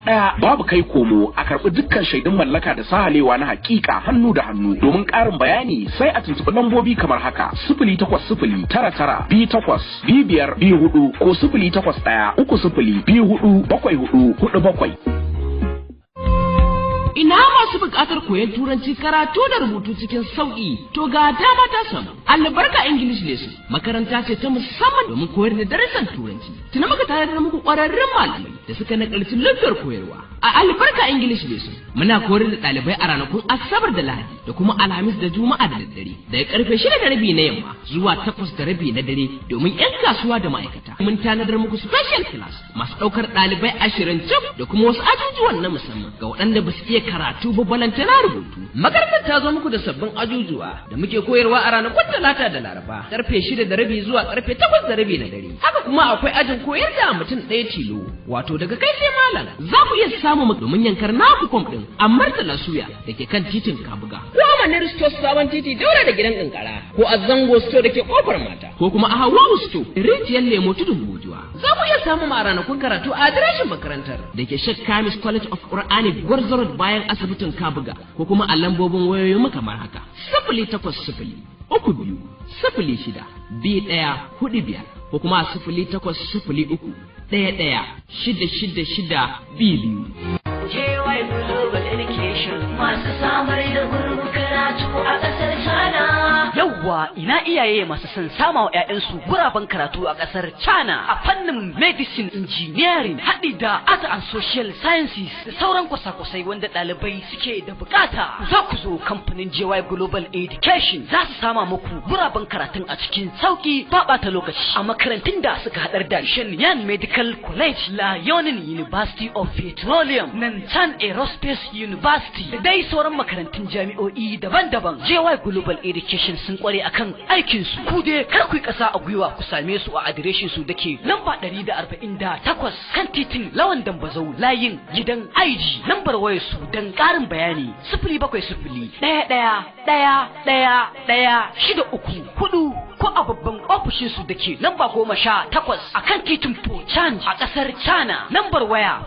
Ɗaya babu kai komo, a karɓi dukkan shaidun mallaka da sahalewa na hakika hannu da hannu. Domin ƙarin bayani sai a tuntuɓi lambobi kamar haka: 08099282524 ko 08130247477. Ina masu buƙatar koyon Turanci, karatu da rubutu cikin sauƙi, to ga dama ta samu. Albarka English Lesson makaranta ce ta musamman domin koyar da darussan Turanci. Tuna muka tare da muku ƙwararrun malamai da suka nakalci lafiyar koyarwa. A Albarka English Lesson muna koyar da ɗalibai a ranakun Asabar da Lahadi da kuma Alhamis da Juma'a da daddare daga karfe 6:30 na yamma zuwa 8:30 na dare domin 'yan kasuwa da ma'aikata. Mun tanadar muku special class masu ɗaukar ɗalibai 20 cif da kuma wasu ajujuwan na musamman ga waɗanda ba su iya karatu ba balantana rubutu. Makarantar ta zo muku da sabbin ajujuwa da muke koyarwa a ranakun Talata da Laraba karfe 6:30 zuwa karfe 8:30 na dare. Haka kuma akwai ajin koyar da mutum ɗaya tilo, wato daga kai sai malam. Za ku iya samu mu domin yankar naku form ɗin a Murtala Suya da ke kan titin Kabuga, ko a Manir Store, Sabon Titi, daura da gidan kankara, ko a Zango Store da ke Kofar Mata, ko kuma a Hawa Store, Rijiyar Lemo, Tudun Bojuwa. Za ku iya samu mu a ranakun karatu a adireshin makarantar da ke Sheikh Kamis College of Quranic, Gwarzo Road, bayan asibitin Kabuga, ko kuma a lambobin wayoyin mu kamar haka: 08032062145, ko kuma a 08031166622. JY Global Education masu samar da gurbin karatu a ƙasar China. Yawwa, ina iyaye masu son sama wa 'ya'yansu guraben karatu a ƙasar China a fannin medicine, engineering, haɗi da art and social sciences da sauran kwasa-kwasai wanda ɗalibai suke da bukata. Za ku zo kamfanin JY Global Education, za su sama muku guraben karatun a cikin sauki ba ɓata lokaci a makarantun da suka haɗar da Shenyang Medical College, Liaoning University of Petroleum, Nanchan Aerospace University da dai sauran makarantun jami'o'i daban-daban. JY Global Education sun kware akan aikin su. Ku dai kar ku yi ƙasa a gwiwa, ku same su a adireshin su dake lamba 148 kan titin Lawan Dambazau, layin gidan IG. Lambar wayar su don ƙarin bayani: 07011111634, ko a babban ofishin su dake lamba 18 a kan titin Pochan a ƙasar China. Lambar waya: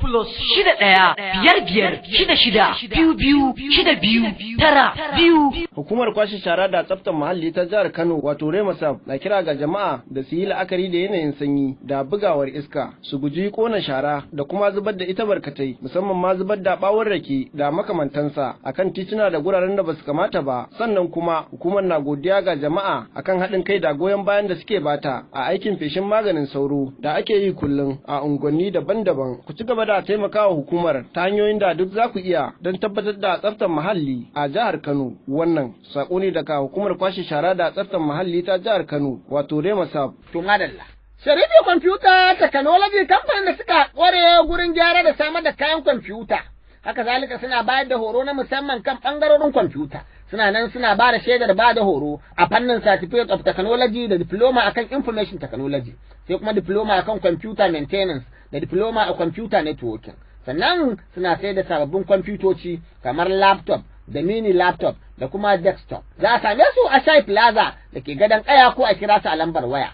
+615566226292. Hukumar kwashe shara da tsaftar muhalli ta jihar Kano, wato Remasaf, na kira ga jama'a da su yi la'akari da yanayin sanyi da bugawar iska, su guji kona shara da kuma zubar da ita barkatai, musamman ma zubar da bawon rake da makamantansa akan tituna da guraren da basu kamata ba. Sannan kuma hukumar na godiya ga jama'a akan haɗin kai da goyon bayan da suke bata a aikin feshin maganin sauro da ake yi kullum a unguwanni daban-daban. Ku ci gaba da taimakawa hukumar ta hanyoyin da duk za ku iya don tabbatar da tsaftar muhalli a jihar Kano. Wannan sako ne daga hukumar kwashe shara da tsaftar muhalli ta jihar Kano, wato Remasaf. To madalla. Sharifi Computer Technology, kamfanin da suka kware gurin gyara da samar da kayan kwamfuta. Haka zalika suna bayar da horo na musamman kan bangarorin kwamfuta. Suna nan suna ba da shaidar ba da horo a fannin Certificate of Technology da Diploma akan Information Technology, sai kuma Diploma akan Computer Maintenance da Diploma a Computer Networking. Sannan suna sayar da sababbin kwamfutoci kamar laptop da mini laptop da kuma desktop. Za a same su a Shai Plaza da ke Gadon Kaya, ko a kira su a lambar waya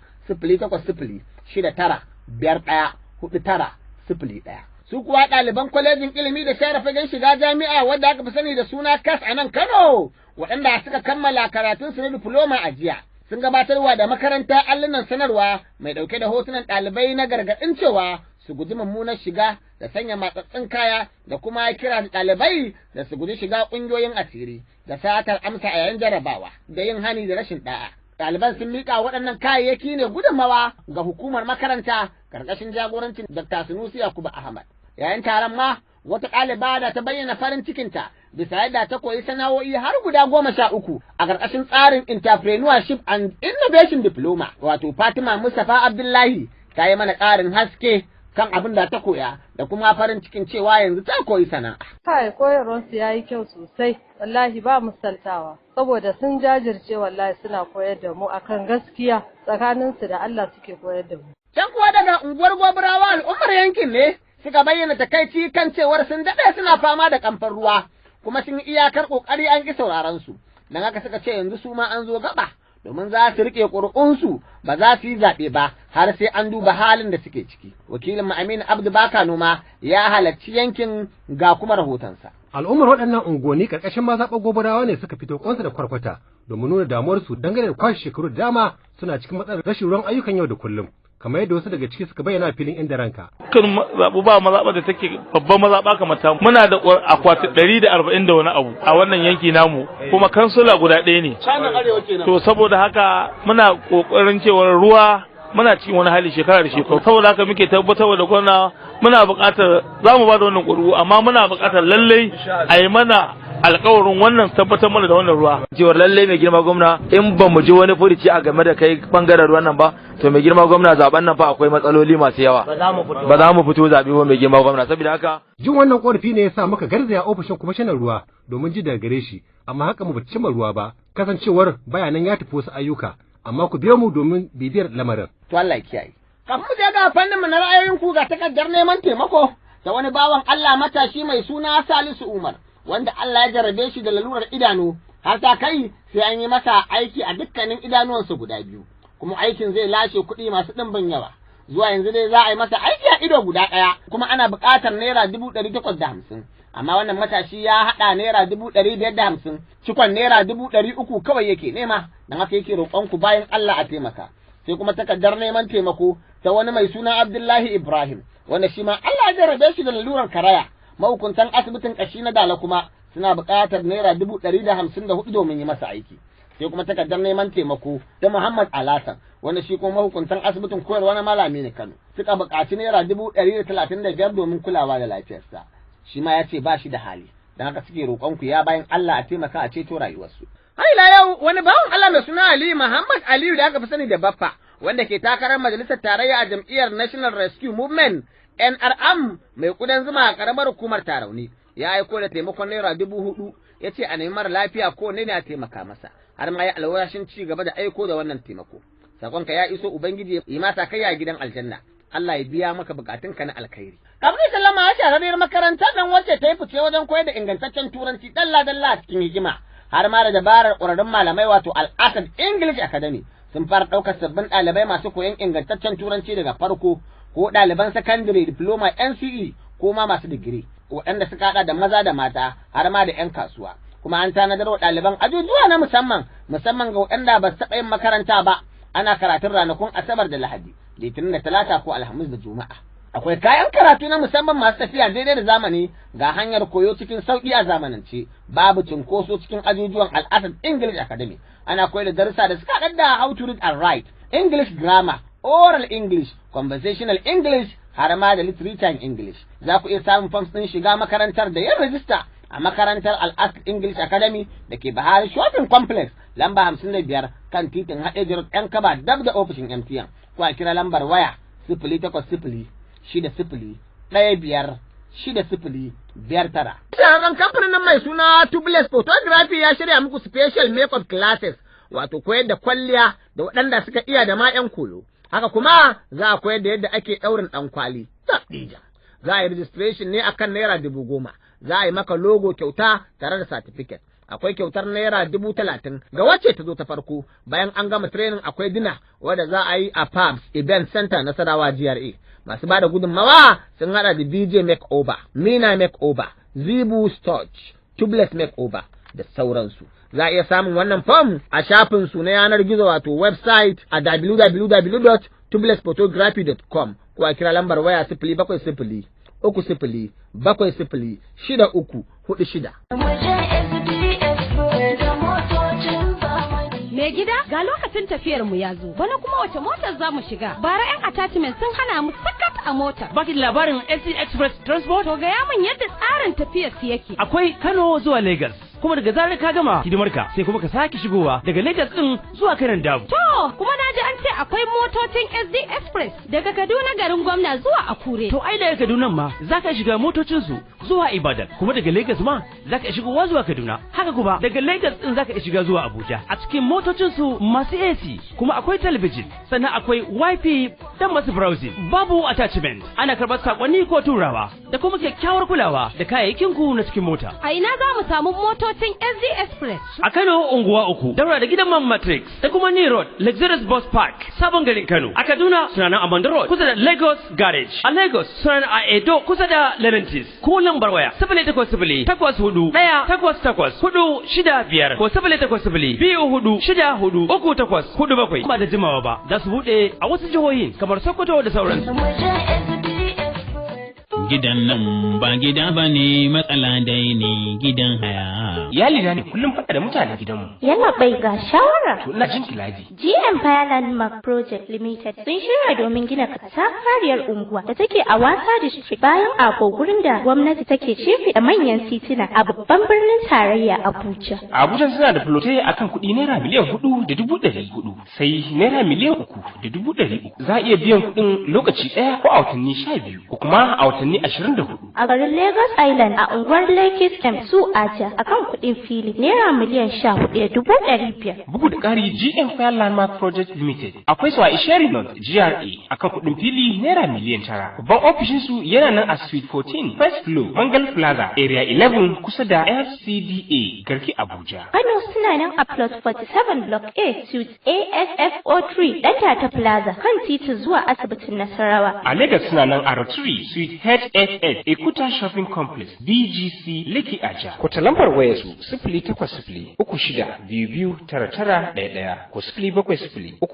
08069514901. Su kuwa ɗaliban kwalejin ilimi da share fagen shiga jami'a, wadda aka fi sani da suna KAS a nan Kano, waɗanda suka kammala karatunsu na diploma a jiya, sun gabatarwa da makaranta allunan sanarwa mai ɗauke da hotunan ɗalibai na gargaɗin cewa su guji mummunar shiga da sanya matsatsin kaya, da kuma kira da ɗalibai da su guji shiga ƙungiyoyin asiri da satar amsa a yayin jarabawa da yin hani da rashin ɗa'a. Ɗaliban sun miƙa waɗannan kayayyaki ne gudunmawa ga hukumar makaranta ƙarƙashin jagorancin Dr. Sunusi Yakubu Ahmad. Yayin taron ma, wata ɗaliba da ta bayyana farin cikinta bisa yadda ta koyi sana'o'i har guda 13 a ƙarƙashin tsarin Entrepreneurship and Innovation Diploma, wato Fatima Mustapha Abdullahi, ta yi mana ƙarin haske kan abin da ta koya da kuma farin cikin cewa yanzu ta koyi sana'a. Kai, koyarwarsu ya yi kyau sosai, wallahi ba misaltawa, saboda sun jajirce, wallahi suna koyar da mu akan gaskiya, tsakaninsu da Allah suke koyar da mu. Can kuwa daga unguwar Gobirawa, al'ummar yankin ne suka bayyana takaici kan cewar sun daɗe suna fama da kamfan ruwa, kuma sun yi iyakar ƙoƙari an ƙi sauraron su. Don haka suka ce yanzu su ma an zo gaba. Domin za su riƙe ƙuri'unsu ba za su yi zaɓe ba har sai an duba halin da suke ciki. Wakilin Aminu Abdu Baka Noma ya halarci yankin, ga kuma rahotonsa. Al'ummar waɗannan unguwanni ƙarƙashin mazaɓar Goburawa ne suka fito kwansu da kwarkwata domin nuna damuwarsu dangane da kwashe shekaru da dama suna cikin matsalar rashin ruwan ayyukan yau da kullum, kamar yadda wasu daga ciki suka bayyana filin inda ranka. Kan zaɓu ba mazaɓa da take babban mazaɓa kamar ta, muna da akwati 140 da wani abu a wannan yanki namu, kuma kansula guda ɗaya ne. To saboda haka muna ƙoƙarin cewar ruwa, muna cikin wani hali shekara da shekaru. Saboda haka muke tabbatar da gwamna muna buƙatar za mu ba da wannan ƙuri'u, amma muna buƙatar lallai a yi mana alkawarin wannan, tabbatar mana da wannan ruwa. Cewar lallai mai girma gwamna, in ba mu ji wani furuci a game da kai bangaren ruwan nan ba, to mai girma gwamna, zaben nan fa akwai matsaloli masu yawa. Ba za mu fito zaɓe ba, mai girma gwamna, saboda haka. Jin wannan korafi ne ya sa muka garzaya ofishin kwamishinan ruwa domin ji daga gare shi, amma haka mu bata cimma ruwa ba, kasancewar bayanan ya tafi wasu ayyuka, amma ku biyo mu domin bibiyar lamarin. To Allah ya kiyaye. Kafin mu je ga fannin mu na ra'ayoyin ku, ga takardar neman taimako da wani bawan Allah matashi mai suna Salisu Umar, wanda Allah ya jarrabe shi da lalurar idanu har ta kai sai an yi masa aiki a dukkanin idanuwansa guda biyu, kuma aikin zai lashe kuɗi masu ɗimbin yawa. Zuwa yanzu dai za a yi masa aiki a ido guda ɗaya kuma ana buƙatar ₦850,000, amma wannan matashi ya haɗa ₦550,000, cikon ₦300,000 kawai yake nema. Don haka yake roƙon ku bayan Allah a taimaka. Sai kuma takardar neman taimako ta wani mai suna Abdullahi Ibrahim, wanda shi ma Allah ya jarrabe shi da lalurar karaya. Mahukuntan asibitin ƙashi na Dala kuma suna buƙatar ₦154,000 domin yi masa aiki. Sai kuma takardar neman taimako ta Muhammad Alhassan, wanda shi kuma mahukuntan asibitin koyarwa na Malami ne Kano suka buƙaci ₦135,000 domin kulawa da lafiyarsa. Shi ma ya ce ba shi da hali, don haka suke roƙon ku ya bayan Allah a taimaka a ceto rayuwarsu. Har ila yau, wani bawan Allah mai suna Ali Muhammad Aliyu da aka fi sani da Baffa, wanda ke takarar majalisar tarayya a jam'iyyar National Rescue Movement NRM mai kudan zuma a karamar hukumar Tarauni, ya aiko da taimakon ₦4,000, ya ce a nemi mara lafiya ko ne a taimaka masa, har ma ya alwashin ci gaba da aiko da wannan taimako. Sakonka ya iso, Ubangiji yi masa kai a gidan aljanna. Allah ya biya maka bukatunka na alkhairi. Kafin sallama, ya shahararriyar makarantar nan wacce ta yi fice wajen koyar da ingantaccen turanci dalla dalla a cikin hikima har ma da dabarar ƙwararrun malamai, wato Al-Asad English Academy, sun fara ɗaukar sabbin ɗalibai masu koyon ingantaccen turanci daga farko, ko ɗaliban sakandare, diploma, NCE, ko ma masu digiri, waɗanda suka haɗa da maza da mata har ma da 'yan kasuwa. Kuma an tanadar wa ɗaliban ajujuwa na musamman, musamman ga waɗanda ba su taɓa yin makaranta ba. Ana karatun ranakun Asabar da Lahadi, Litinin da Talata, ko Alhamis da Juma'a. Akwai kayan karatu na musamman masu tafiya daidai da zamani, ga hanyar koyo cikin sauƙi a zamanance, babu cinkoso cikin ajujuwan Al-Asad English Academy. Ana koyar da darussa da suka haɗar da how to read and write, English grammar, oral English, conversational English, har ma da literature in English. Za ku iya samun forms ɗin shiga makarantar da yin rajista a makarantar Al-Asad English Academy da ke Bahari Shopping Complex, lamba 55 kan titin Haɗeji Road, 'Yan Kaba, dab da ofishin MTN, ko a kira lambar waya 08060156059. Shahararren kamfanin nan mai suna Tubeless Photography ya shirya muku special makeup classes, wato koyar da kwalliya da waɗanda suka iya da ma 'yan koyo. Haka kuma za a koyar da yadda ake ɗaurin ɗan kwali. Za a yi registration ne akan ₦10,000. Za a yi maka logo kyauta tare da certificate. Akwai kyautar ₦30,000 ga wacce ta zo ta farko. Bayan an gama training akwai dinner wadda za a yi a Pubs Event Center, Nasarawa GRA. Masu ba da gudunmawa sun hada da BJ Makeover, Mina Makeover, Zibu Starch, Tubeless Makeover da sauransu. Za a iya samun wannan form a shafin su na yanar gizo, wato website, a www.tubelessphotography.com, ko a kira lambar waya 07030706346. Mai gida, ga lokacin tafiyar mu ya zo. Bana kuma wace motar za mu shiga? Bara 'yan attachment sun hana mu sakat a motar. Baki da labarin SC Express Transport? To gaya min yadda tsarin tafiyar su yake. Akwai Kano zuwa Lagos. Kuma daga zarar ka gama hidimarka, sai kuma ka sake shigowa daga Lagos din zuwa Kanan Dabo. To, kuma na ji an ce akwai motocin SD Express daga Kaduna garin gwamna zuwa Akure. To ai daga Kaduna ma zaka shiga motocin su zuwa Ibadan, kuma daga Lagos ma zaka shigowa zuwa Kaduna. Haka kuma daga Lagos din zaka shiga zuwa Abuja a cikin motocin su masu AC, kuma akwai talabijin, sannan akwai WiFi dan masu browsing. Babu attachment, ana karɓar sakonni ko turawa, da kuma kyakkyawar kulawa da kayayyakin ku na cikin mota. A ina za mu samu motocin SD Express? A Kano unguwa 3, daura da gidan Man Matrix, da kuma New Road, Luxurious Bus Park, Sabon Garin Kano. A Kaduna suna nan a Mando Road, kusa da Lagos Garage. A Lagos suna nan a Edo, kusa da Lerentis. Ko lambar waya 0800 84 1 88 465 ko 0800 24 64 38 47. Ba da jimawa ba za su buɗe a wasu jihohin kamar Sokoto da sauransu. Gidan nan ba gida ba ne, matsala dai ne gidan haya. Iyali na ne kullum faɗa da mutanen gidanmu. Yalla bai, ga shawara. To ina jin Ladi. GM Landmark Project Limited sun shirya domin gina katafariyar unguwa da take a Wasa District bayan Ago, gurin da gwamnati take da manyan titina a babban birnin tarayya Abuja. A Abuja suna da fulotai akan kuɗi ₦4,400,000 sai ₦3,300,000. Za a iya biyan kuɗin lokaci ɗaya ko a watanni 12 ko kuma a watanni 24. A garin Lagos Island a unguwar Lekki Stem su Aja akan kuɗin fili ₦14,500,000. Bugu da ƙari, GM Fair Landmark Project Limited akwai su a Isheri North GRA akan kuɗin fili ₦9,000,000. Babban ofishin su yana nan a Suite 14 First Floor, Mangal Plaza, Area 11, kusa da FCDA Garki Abuja. Kano suna nan a Plot 47, Block A, Suite ASFO3, Dantata Plaza, kan titi zuwa asibitin Nasarawa. A Lagos suna nan a Rotary Suite HHH, Ekuta Shopping Complex, BGC, Lekki Aja. Ko ta lambar wayar su 08036229911 ko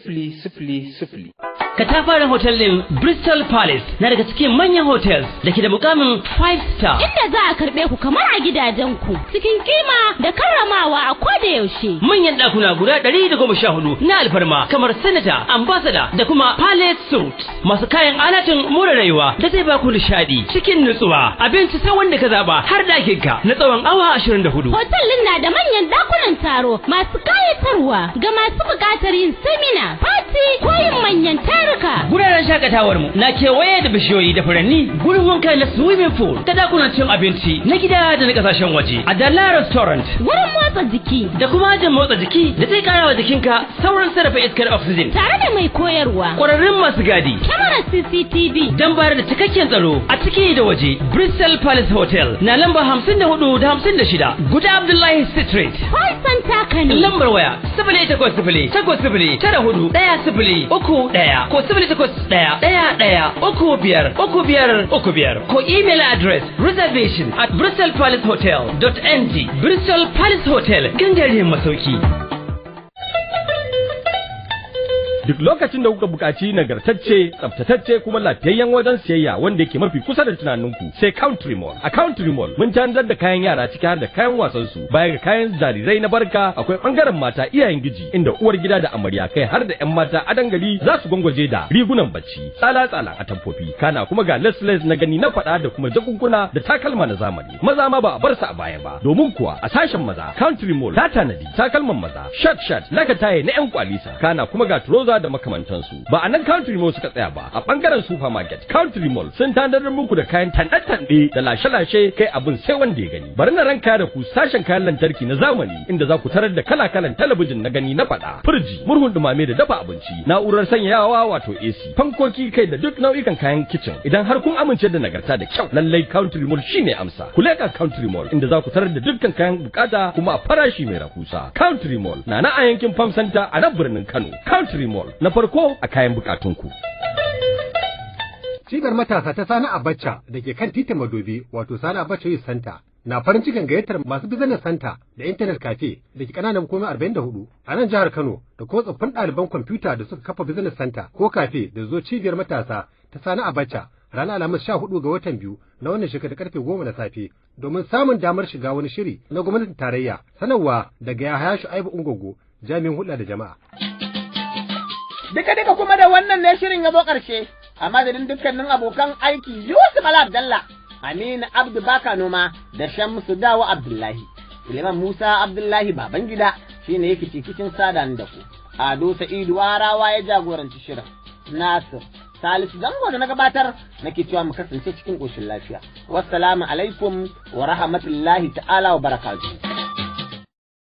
07034802000. Katafaren hotel din Bristol Palace na daga cikin manyan hotels da ke da mukamin 5 star. Inda za a karɓe ku kamar a gidajen ku cikin kima da karramawa a koda yaushe. Manyan ɗakuna guda 114 na alfarma kamar Senator, Ambassador da kuma Palace Suite. Masu kayan alatin more rayuwa da zai baku nishaɗi cikin nutsuwa. Abinci sai wanda ka zaba har ɗakin ka na tsawon awa 24. Hotel din na da manyan ɗakunan taro masu kayatarwa ga masu buƙatar yin seminar, party ko yin manyan taruka. Guraren shakatawar mu na kewaye da bishiyoyi da furanni, gurin wanka na swimming pool, da dakunan cin abinci na gida da na kasashen waje, a Dala Restaurant, Wurin motsa jiki. Da kuma ajin motsa jiki da zai kara wa jikinka saurin sarrafa iskar oxygen. Tare da mai koyarwa. Kwararrun masu gadi. Kyamarar CCTV. Dan bayar da cikakken tsaro a ciki da waje. Bristol Palace Hotel na lamba 54 da 56 Guda Abdullahi Street. Call Center Kano. Lambar waya 0800 80 94 10 31 ko 081 1 1 3 5 3 5 3 5 ko email address reservation@bristolpalacehotel.ng. Bristol Palace Hotel, gangaren masauki. Duk lokacin da kuka buƙaci nagartacce, tsaftatacce kuma lafiyayyen wajen siyayya wanda yake mafi kusa da tunaninku, sai Country Mall. A Country Mall mun tanadar da kayan yara ciki har da kayan wasan su. Baya ga kayan jarirai na barka, akwai bangaren mata iyayen giji inda uwar gida da amarya kai har da ƴan mata a dangali za su gwangwaje da rigunan bacci, tsala-tsala a tamfofi. Kana kuma ga les na gani na faɗa da kuma jakunkuna da takalma na zamani. Maza ma ba a bar su a baya ba, domin kuwa a sashen maza Country Mall ta tanadi takalman maza, shirt shirt, lakataye na ƴan kwalisa, kana kuma ga trouser da makamantansu. Ba a nan Country Mall suka tsaya ba, a bangaren supermarket Country Mall sun tanadar muku da kayan tanɗe-tanɗe da lashe-lashe, kai abin sai wanda ya gani. Bari na ranka da ku sashen kayan lantarki na zamani inda za ku tarar da kala-kalan talabijin na gani na faɗa, firji, murhun dumame da dafa abinci, na'urar sanyayawa wato AC, fankoki, kai da duk nau'ikan kayan kicin. Idan har kun amince da nagarta da kyau, lallai Country Mall shine amsa. Ku leƙa Country Mall inda za ku tarar da dukkan kayan bukata kuma a farashi mai rahusa. Country Mall na na a yankin Farm Center a nan birnin Kano. Country Mall na farko a kayan bukatunku. Cibiyar matasa ta Sani Abacha da ke kan titin Madobi, wato Sani Abacha Youth Center, na farin cikin gayyatar masu business center da internet cafe da ke kananan hukumomi 44 a nan jihar Kano da kuma tsoffin ɗaliban kwamfuta da suka kafa business center ko cafe da zo cibiyar matasa ta Sani Abacha ranar Alhamis 14 ga watan 2 na wannan shekara karfe 10 na safe domin samun damar shiga wani shiri na gwamnatin tarayya. Sanarwa daga Yahaya Shu'aibu Ungogo, jami'in hulɗa da jama'a. Duka duka kuma da wannan ne shirin ya zo ƙarshe, a madadin dukkanin abokan aiki Yusuf Ala Abdallah, Aminu Abdu Baka Noma da Shamsu Dawo Abdullahi. Suleiman Musa Abdullahi Babangida shine yake cikin sada da ku. Ado Sa'idu Warawa ya jagoranci shirin. Nasir Salisu Zango da na gabatar nake cewa mu kasance cikin ƙoshin lafiya. Wassalamu alaikum wa rahmatullahi ta'ala wa barakatuh.